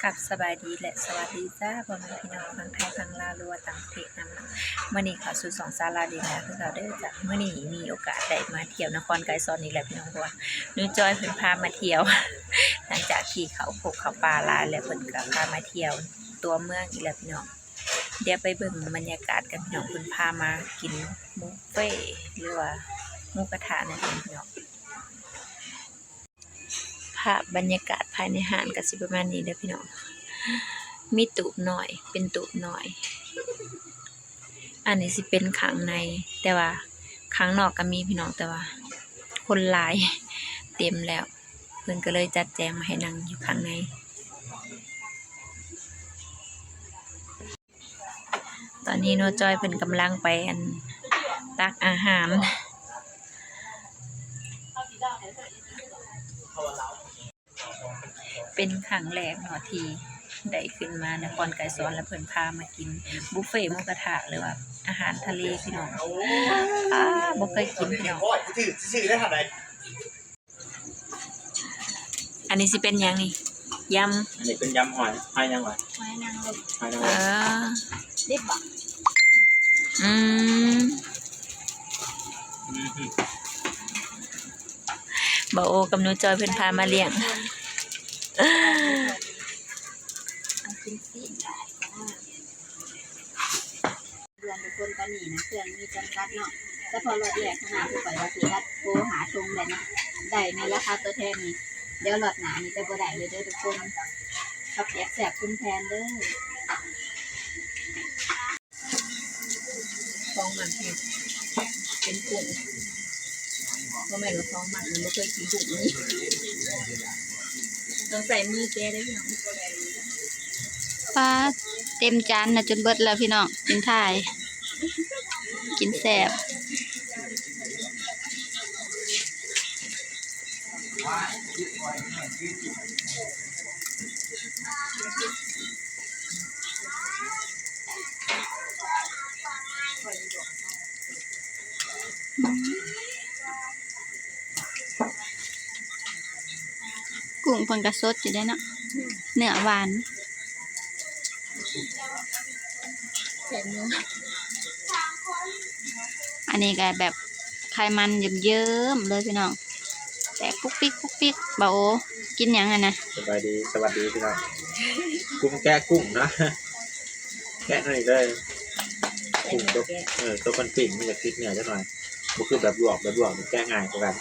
ຄັບ ສະບາຍດີ ແລະ ສະຫວັດດີຈ້າ ພໍ່ແມ່ພີ່ນ້ອງທາງໄທ ທາງລາວ ຫຼືວ່າຕ່າງປະເທດນຳເນາະ. ມື້ນີ້ເຂົ້າສູ່ຊ່ອງສາວລາວດີນາຄືເກົ່າເດີຈົ້າ. ມື້ນີ້ມີໂອກາດໄດ້ມາທ່ຽວນະຄອນໄກສອນອີກແລ້ວພີ່ນ້ອງ ເພາະວ່າໜູຈ້ອຍເພິ່ນພາມາທ່ຽວ ຫຼັງຈາກທີ່ເຂົ້າພົກເຂົ້າປ່າຫຼາຍແລ້ວ ເພິ່ນກໍພາມາທ່ຽວຕົວເມືອງອີກແລ້ວພີ່ນ້ອງ. ດຽວໄປເບິ່ງບັນຍາກາດກັນພີ່ນ້ອງ ເພິ່ນພາມາກິນບຸບເຟ ຫຼືວ່າໝູກະທະນັ້ນເອງພີ່ນ້ອງ. ພາບບັນຍາກາດພາຍໃນຮ້ານກໍຊິປະມານນີ້ເດີພີ່ນ້ອງ ມີຕູບນ້ອຍ ເປັນຕູບນ້ອຍ. ອັນນີ້ຊິເປັນຂ້າງໃນ ແຕ່ວ່າຂ້າງນອກກໍມີພີ່ນ້ອງ ແຕ່ວ່າຄົນຫຼາຍເຕັມແລ້ວ ເພິ່ນກໍເລີຍຈັດແຈງມາໃຫ້ນັ່ງຢູ່ຂ້າງໃນ. ຕອນນີ້ໜູຈ້ອຍເພິ່ນກຳລັງໄປ ອັນ ຕັກອາຫານ. ເປັນຄັ້ງແລກເນາະ ທີ່ໄດ້ຂຶ້ນມານະຄອນໄກສອນ ແລ້ວເພິ່ນພາມາກິນບຸບເຟໝູກະທະ ຫຼືວ່າອາຫານທະເລພີ່ນ້ອງ. ອ້າ ບໍ່ເຄີຍກິນພີ່ນ້ອງ. ອັນນີ້ຊິເປັນຫຍັງນີ້? ຢຳ. ອັນນີ້ເປັນຢຳຫອຍ ຫອຍຫຍັງວະ? ຫອຍນາງລົມ. ຫອຍນາງລົມ. ເອີ ດິບບໍ? ອືມ ອືມ ບ່າວໂອກັບໜູຈ້ອຍເພິ່ນພາມາລ້ຽງ. ເດືອນທຸກຄົນ ຕອນນີ້ນະ ເຄື່ອງມີຈຳກັດເນາະ ສະເພາະລັອດແລກເທົ່ານັ້ນ ຄືຂ້ອຍວ່າຊິອັດໂທຫາຊົງໄດ້ເນາະ ໄດ້ໃນລາຄາຕົວແທນນີ້ ດຽວລັອດໜ້ານີ້ຈະບໍ່ໄດ້ເລີຍເດີທຸກຄົນ. ເຂົ້າປຽກແຊບຄຸນແພນເດີ. ຂອງມັກເປັນກຸ້ງ ບໍ່ແມ່ນວ່າຂອງມັກ ມັນບໍ່ເຄີຍກິນກຸ້ງນີ້ ຕ້ອງໃຊ້ມືແກະເດ້ພີ່ນ້ອງ. ປາດ ເຕັມຈານນະ ຈົນເບິດແລ້ວພີ່ນ້ອງ ກິນທ້າຍ ກິນແຊບ. ກຸ້ງເພິ່ນກໍສົດຢູ່ເດ້ເນາະ ເນື້ອຫວານ. ແຊບຢູ່ ອັນນີ້ກໍແບບໄຂມັນເຍິ້ມໆເລີຍພີ່ນ້ອງ ແຕກປຸກປິກປຸກປິກ. ບ່າວໂອ ກິນຫຍັງຫັ້ນນະ? ສະບາຍດີ ສະຫວັດດີພີ່ນ້ອງ ກຸ້ງແກະກຸ້ງເນາະ ແກະໜ້ອຍເລີຍ ກຸ້ງຕົວ ເອີ ຕົວເພິ່ນປີ້ງມັນຈະຕິດເນື້ອຈັກໜ້ອຍ ບໍ່ຄືແບບລວກ ແບບລວກນີ້ແກະງ່າຍກວ່າກັນ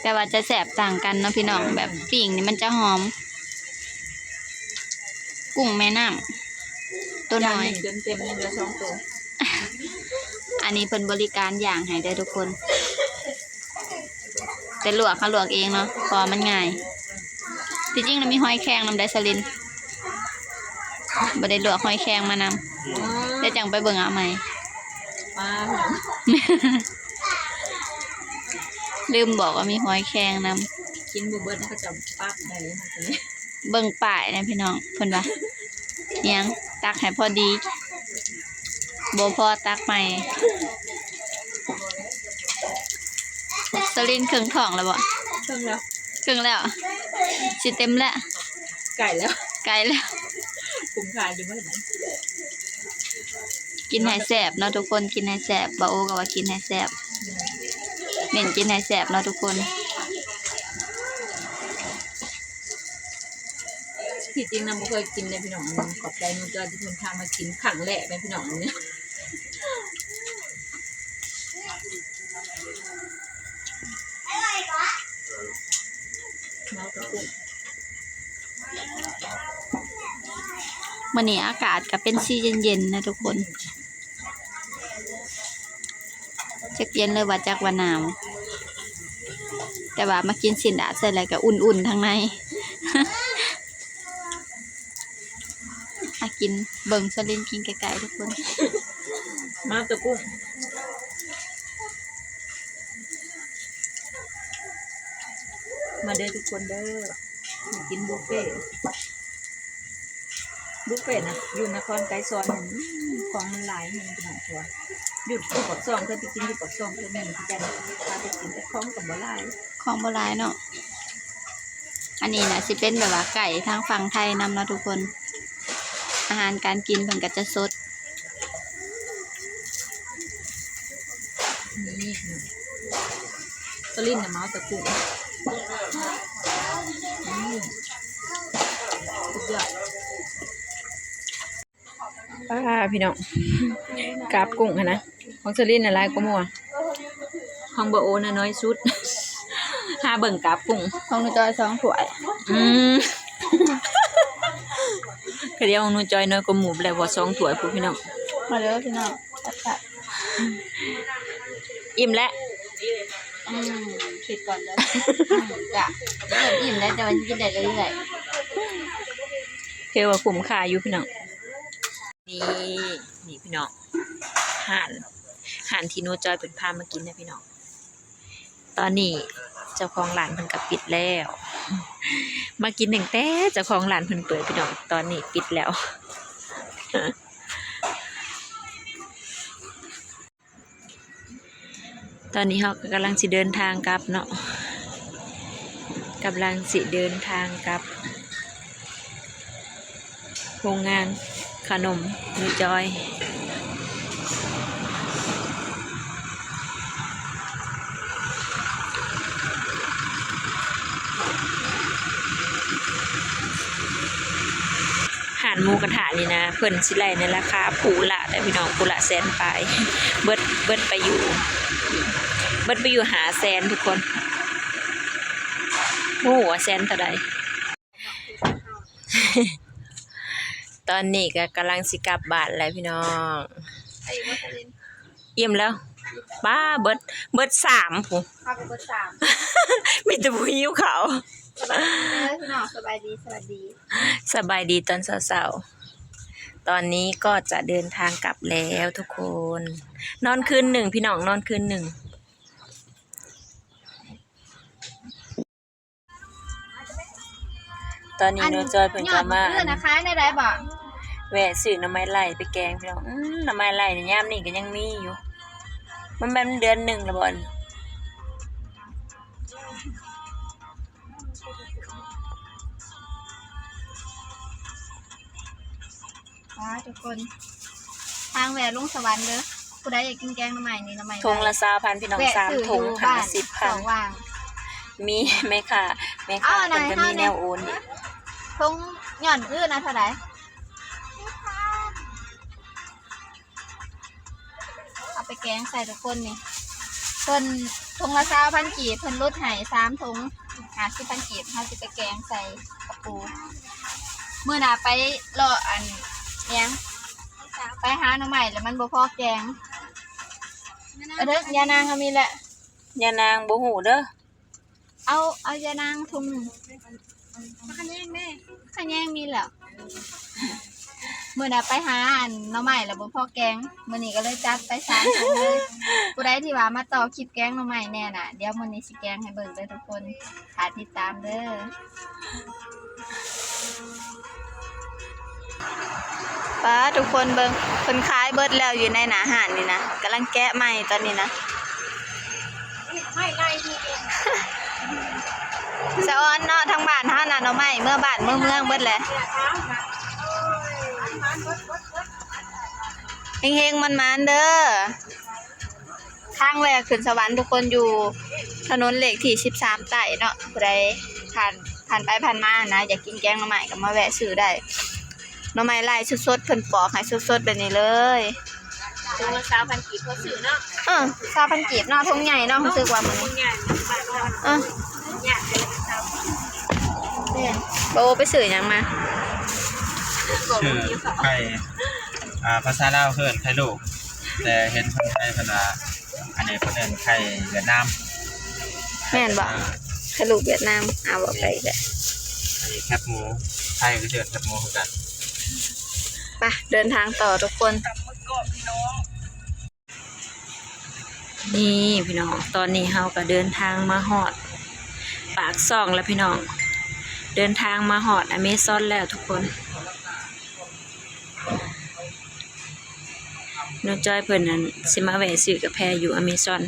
ແຕ່ວ່າຈະແຊບຕ່າງກັນເນາະພີ່ນ້ອງ. ແມ່ນ ແບບປີ້ງນີ້ມັນຈະຫອມ. ກຸ້ງແມ່ນ້ຳ ໂຕນ້ອຍ ຢ່າງໜຶ່ງຈົນເຕັມ ຍັງເຫຼືອສອງໂຕ. ອັນນີ້ເພິ່ນບໍລິການຍ່າງໃຫ້ເດີທຸກຄົນ ແຕ່ລວກ ເຮົາລວກເອງເນາະ ເພາະວ່າມັນງ່າຍ. ທີ່ຈິງນະມີຫອຍແຄງນຳໄດ໋ ສະລິນ ບໍ່ໄດ້ລວກຫອຍແຄງມານຳ ດຽວຈັ່ງໄປເບິ່ງເອົາໃໝ່. ວ້າວ ລືມບອກວ່າມີຫອຍແຄງນຳ ກິນບໍ່ເບິດ ເຂົາເຈົ້າປັບໄດ້. ເບິ່ງປ້າຍນະພີ່ນ້ອງ ເພິ່ນວ່າ ອີຫຍັງ ຕັກໃຫ້ພໍດີ ບໍ່ພໍຕັກໃໝ່. ສະລິນເຄິ່ງທ້ອງແລ້ວບໍ່? ເຄິ່ງແລ້ວ ເຄິ່ງແລ້ວ ຊິເຕັມແລ້ວ ໃກ້ແລ້ວ ໃກ້ແລ້ວ ກຸ້ມຂາຢູ່ເບິດ. ກິນໃຫ້ແຊບເນາະທຸກຄົນ ກິນໃຫ້ແຊບ. ບ່າວໂອກໍວ່າກິນໃຫ້ແຊບ ເນັ້ນກິນໃຫ້ແຊບເນາະທຸກຄົນ. ທີ່ຈິງນະບໍ່ເຄີຍກິນເດ້ພີ່ນ້ອງ ຂອບໃຈນ້ອງຈ້ອຍທີ່ເພິ່ນພາມາກິນຄັ້ງແລກເດ້ພີ່ນ້ອງ. ມື້ນີ້ອາກາດກໍເປັນສີເຢັນໆນະທຸກຄົນ ຈັກເຢັນ ຫຼືວ່າຈັກວ່າໜາວ ແຕ່ວ່າມາກິນຊີ້ນດາດໃສ່ແລ້ວກໍອຸ່ນໆທາງໃນ. ອາ ກິນ ເບິ່ງສະລິນກິນໃກ້ໆທຸກຄົນ. ມາຕົວກຸ້ງ ມາເດີທຸກຄົນເດີ ມາກິນບຸບເຟ. ບຸບເຟນະ ຢູ່ນະຄອນໄກສອນຫັ້ນ ຂອງມັນຫຼາຍແຮງພີ່ນ້ອງ ຢູ່ ຢູ່ປາກຊ່ອງ ເຄີຍໄປກິນຢູ່ປາກຊ່ອງເທື່ອໜຶ່ງຄືກັນ ພາໄປກິນ ແຕ່ຂອງກໍບໍ່ຫຼາຍ ຂອງບໍ່ຫຼາຍເນາະ. ອັນນີ້ນະຊິເປັນແບບວ່າໄກ່ທາງຝັ່ງໄທນຳເນາະທຸກຄົນ. ອາຫານການກິນເພິ່ນກໍຈະສົດ. ນີ້ ສະລິນນະເມົາແຕ່ກຸ້ງ. ອືມ ສຸດຍອດ. ປ້າ ພີ່ນ້ອງ ກາບກຸ້ງຫັ້ນນະ ຂອງສະລິນນະຫຼາຍກວ່າໝູ່ ຂອງບາໂອນະນ້ອຍສຸດ. ຫາເບິ່ງກາບກຸ້ງ ຂອງໜູຈ້ອຍສອງຖ້ວຍ. ອືມ ກະດຽວຂອງໜູຈ້ອຍນ້ອຍກວ່າໝູ່ແລ້ວ ບໍ່ສອງຖ້ວຍພຸ້ນ ພີ່ນ້ອງ. ມາເດີພີ່ນ້ອງ ອີ່ມແລ້ວ. ອືມ ຄິດກ່ອນເດີ. ອືມ ກະເລີ່ມອີ່ມແລ້ວ ແຕ່ວ່າກິນໄດ້ເລື້ອຍໆ ຖືວ່າຄຸ້ມຄ່າຢູ່ພີ່ນ້ອງ. ນີ້ ນີ້ພີ່ນ້ອງ ຮ້ານ ຮ້ານທີ່ໜູຈ້ອຍເພິ່ນພາມາກິນນະພີ່ນ້ອງ. ຕອນນີ້ເຈົ້າຂອງຮ້ານເພິ່ນກໍປິດແລ້ວ ມາກິນຕັ້ງແຕ່ເຈົ້າຂອງຮ້ານເພິ່ນເປີດພີ່ນ້ອງ ຕອນນີ້ປິດແລ້ວ. ຕອນນີ້ເຮົາກໍກຳລັງຊິເດີນທາງກັບເນາະ ກຳລັງຊິເດີນທາງກັບໂຮງງານຂະໜົມໜູຈ້ອຍ. ຮ້ານໝູກະທະນີ້ນະ ເພິ່ນຊິໄລ່ໃນລາຄາຜູ້ລະເດີ້ພີ່ນ້ອງ ຜູ້ລະແສນປາຍ. ເບິດ ເບິດໄປຢູ່ ເບິດໄປຢູ່ຫ້າແສນທຸກຄົນ ບໍ່ຮູ້ວ່າແສນເທົ່າໃດ. ຕອນນີ້ກໍກຳລັງຊິກັບບ້ານແລ້ວພີ່ນ້ອງ. ອີ່ມແລ້ວ ປ້າ ເບິດ ເບິດສາມພຸ້ນ ເຮົາກໍເບິດສາມ ມີແຕ່ຜູ້ຫິວເຂົ້າ. ສະບາຍດີເດີພີ່ນ້ອງ ສະບາຍດີ ສະບາຍດີ ສະບາຍດີຕອນເຊົ້າໆ. ຕອນນີ້ກໍຈະເດີນທາງກັບແລ້ວທຸກຄົນ ນອນຄືນໜຶ່ງພີ່ນ້ອງ ນອນຄືນໜຶ່ງ. ຕອນນີ້ໜູຈ້ອຍເພິ່ນກໍມາ ອັນ ຍອດມື້ນະຂາຍແນວໃດບໍ? ແວະຊື້ໜໍ່ໄມ້ໄລ່ໄປແກງພີ່ນ້ອງ. ອືມ ໜໍ່ໄມ້ໄລ່ນີ້ຍາມນີ້ກໍຍັງມີຢູ່ ມັນແມ່ນເດືອນໜຶ່ງແລ້ວບໍ? ວ້າ ທຸກຄົນ ທາງແວ່ລົງສະຫວັນເດີ. ຜູ້ໃດຢາກກິນແກງໜໍ່ໄມ້ນີ້ ໜໍ່ໄມ້ ຖົງລະຊາວພັນພີ່ນ້ອງ ສາມຖົງຫ້າສິບພັນ. ມີແມ່ຄ້າ ແມ່ຄ້າເພິ່ນກໍມີແນວໂອນນີ້. ຖົງ ຍ້ອນອື່ນນະເທົ່າໃດ? ເອົາໄປແກງໃສ່ທຸກຄົນນີ້ ເພິ່ນຖົງລະຊາວພັນກີບ ເພິ່ນຫຼຸດໃຫ້ສາມຖົງຫ້າສິບພັນກີບ. ເຮົາຊິໄປແກງໃສ່ກະປູ ມື້ໜ້າໄປເລາະ ອັນ ຫຍັງ ໄປຫາໜໍ່ໄມ້ແລ້ວມັນບໍ່ພໍແກງ. ເອີ ເດີ ຢານາງເຮົາມີແລ້ວ ຢານາງບໍ່ຮູ້ເດີ. ເອົາ ເອົາຢານາງຖົງໜຶ່ງ. ຂະແຍງແມ່ ຂະແຍງມີແລ້ວ. ມື້ໜ້າໄປຫາ ອັນ ໜໍ່ໄມ້ແລ້ວບໍ່ພໍແກງ ມື້ນີ້ກໍເລີຍຈັດໄປສາມຖົງເລີຍ. ຜູ້ໃດທີ່ວ່າມາຕໍ່ຄລິບແກງໜໍ່ໄມ້ແນ່ນະ ດຽວມື້ນີ້ຊິແກງໃຫ້ເບິ່ງເດີທຸກຄົນ ຖ້າຕິດຕາມເດີ. ປ້າ ທຸກຄົນເບິ່ງ ເພິ່ນຂາຍເບິດແລ້ວ ຢູ່ໃນໜ້າຮ້ານນີ້ນະ ກຳລັງແກະໃໝ່ຕອນນີ້ນະ. ສະອອນເນາະ ທາງບ້ານເຮົານະ ໜໍ່ໄມ້ເມືອບ້ານເມືອເມືອງເບິດແຫຼະ. ເຮັງໆ ໝານໆ ເດີ. ທາງແວ່ຂຶ້ນສະຫວັນທຸກຄົນ ຢູ່ຖະໜົນເລກທີສິບສາມໃຕ້ເນາະ ຜູ້ໃດຜ່ານ ຜ່ານໄປຜ່ານມານະ ຢາກກິນແກງໜໍ່ໄມ້ກໍມາແວະຊື້ໄດ້. ໜໍ່ໄມ້ໄລ່ສົດໆ ເພິ່ນປອກໃຫ້ສົດໆ ແບບນີ້ເລີຍ. ຖົງລະຊາວພັນກີບພໍຊື້ເນາະ. ເອີ ຊາວພັນກີບເນາະ ຖົງໃຫຍ່ເນາະ ຮູ້ສຶກວ່າມື້ນີ້ ຖົງໃຫຍ່ ເອີ ຍາກເລີຍຊາວ. ແມ່ນ ບໍ່ໄປຊື້ຫຍັງມາ? ຊື້ໄຂ່ ອ່າ ພາສາລາວເອີ້ນໄຂ່ລູກ ແຕ່ເຫັນຄົນໄທເພິ່ນວ່າ ອັນນີ້ເພິ່ນເອີ້ນໄຂ່ຫວຽດນາມ. ແມ່ນບໍ່? ໄຂ່ຫວຽດນາມ. ໄຂ່ລູກຫວຽດນາມ ອ້າວ ເວົ້າໄປອີກແລ້ວ. ອັນນີ້ແຄບໝູ ໄທກໍເອີ້ນແຄບໝູຄືກັນ. ໄປ ເດີນທາງຕໍ່ທຸກຄົນ. ນີ້ພີ່ນ້ອງ ຕອນນີ້ເຮົາກໍເດີນທາງມາຮອດປາກຊ່ອງແລ້ວພີ່ນ້ອງ ເດີນທາງມາຮອດອາເມຊອນແລ້ວທຸກຄົນ. ໜູຈ້ອຍເພິ່ນນັ້ນ ຊິມາແວະຊື້ກາແຟຢູ່ອາເມຊອນ.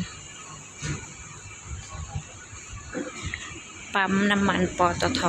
ປ້ຳນ້ຳມັນ ປຕທ.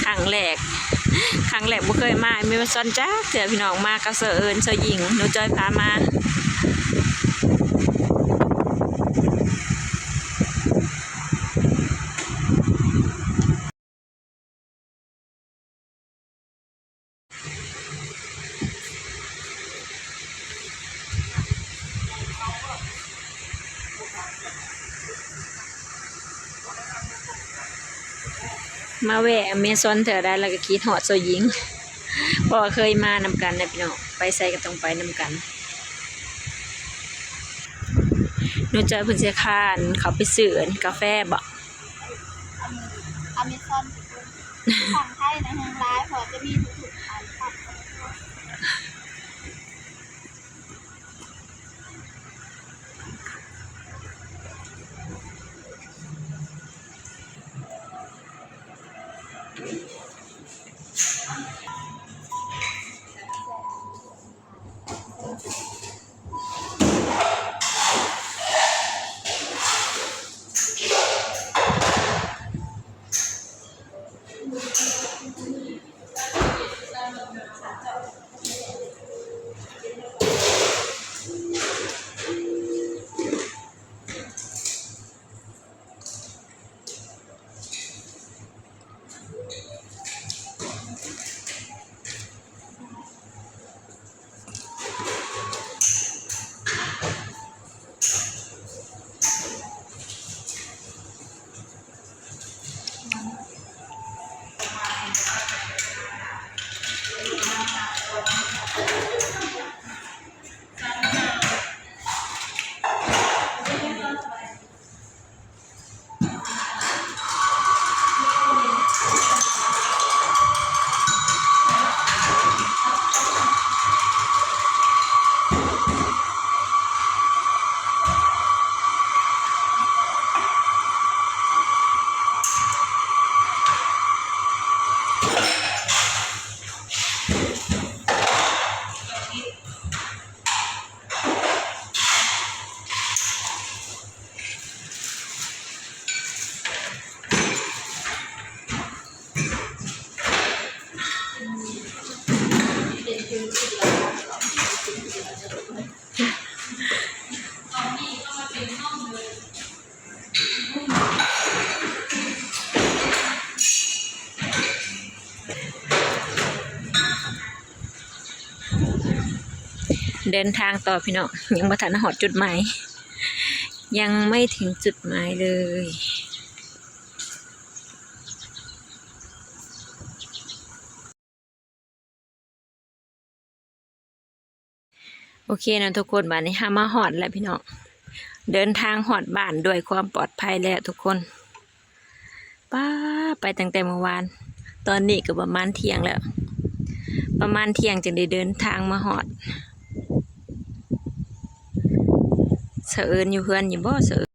ຄັ້ງແລກ ຄັ້ງແລກ ບໍ່ເຄີຍມາແອມເມຊອນຈັກເທື່ອພີ່ນ້ອງ ມາກັບສາວເອີນ ສາວຍິງ ໜູຈ້ອຍພາມາ. ມາແວ່ແອມເມຊອນເທື່ອໃດ ແລ້ວກໍຄິດຮອດສາວຍິງ ເພາະວ່າເຄີຍມານຳກັນນະພີ່ນ້ອງ ໄປໃສກໍຕ້ອງໄປນຳກັນ. ໜູຈ້ອຍເພິ່ນຊິພາເຂົ້າໄປຊື້ອັນກາແຟບໍ? ອາເມຊອນ ຝັ່ງໄທນະແຮງຫຼາຍ ເພາະວ່າຈະມີທຸກໆອັນ. ເດີນທາງຕໍ່ພີ່ນ້ອງ ຍັງບໍ່ທັນຮອດຈຸດໝາຍ ຍັງໄມ່ເຖິງຈຸດໝາຍເລີຍ. ໂອເຄເນາະທຸກຄົນ ບາດນີ້ເຮົາມາຮອດແລ້ວພີ່ນ້ອງ ເດີນທາງຮອດບ້ານດ້ວຍຄວາມປອດໄພແລ້ວທຸກຄົນ. ປ້າ ໄປຕັ້ງແຕ່ມື້ວານ ຕອນນີ້ກໍປະມານທ່ຽງແລ້ວ ປະມານທ່ຽງຈຶ່ງໄດ້ເດີນທາງມາຮອດ. ສະເອີນຢູ່ເຮືອນຢູ່ບໍ່? ສະເອີ